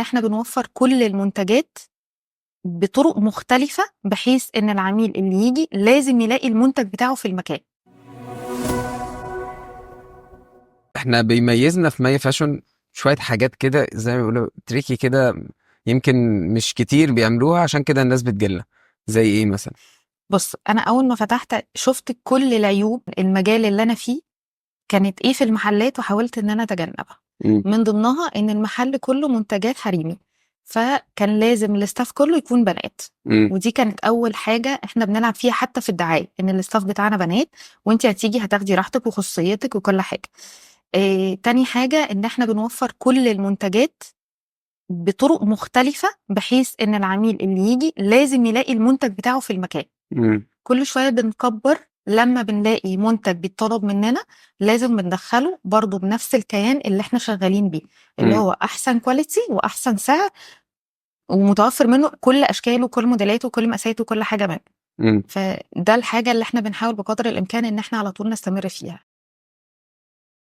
احنا بنوفر كل المنتجات بطرق مختلفة، بحيث ان العميل اللي يجي لازم يلاقي المنتج بتاعه في المكان. احنا بيميزنا في مي فاشون شوية حاجات كده زي ما بيقولوا tricky كده، يمكن مش كتير بيعملوها، عشان كده الناس بتجيلنا. زي ايه مثلا؟ بص، انا اول ما فتحت شفت كل العيوب المجال اللي انا فيه كانت ايه في المحلات، وحاولت ان انا اتجنبها. من ضمنها ان المحل كله منتجات حريمي، فكان لازم ال staff كله يكون بنات. ودي كانت اول حاجة احنا بنلعب فيها حتى في الدعاية، ان ال staff بتاعنا بنات، وانت هتيجي هتاخدي راحتك وخصوصيتك وكل حاجة. تاني حاجة ان احنا بنوفر كل المنتجات بطرق مختلفة، بحيث ان العميل اللي يجي لازم يلاقي المنتج بتاعه في المكان. كل شوية بنكبر، لما بنلاقي منتج بيطلب مننا لازم بندخله برضو بنفس الكيان اللي احنا شغالين بيه، اللي هو احسن quality واحسن سعر، ومتوفر منه كل اشكاله وكل موديلاته وكل مقاساته وكل حاجة منه. فده الحاجة اللي احنا بنحاول بقدر الامكان ان احنا على طول نستمر فيها.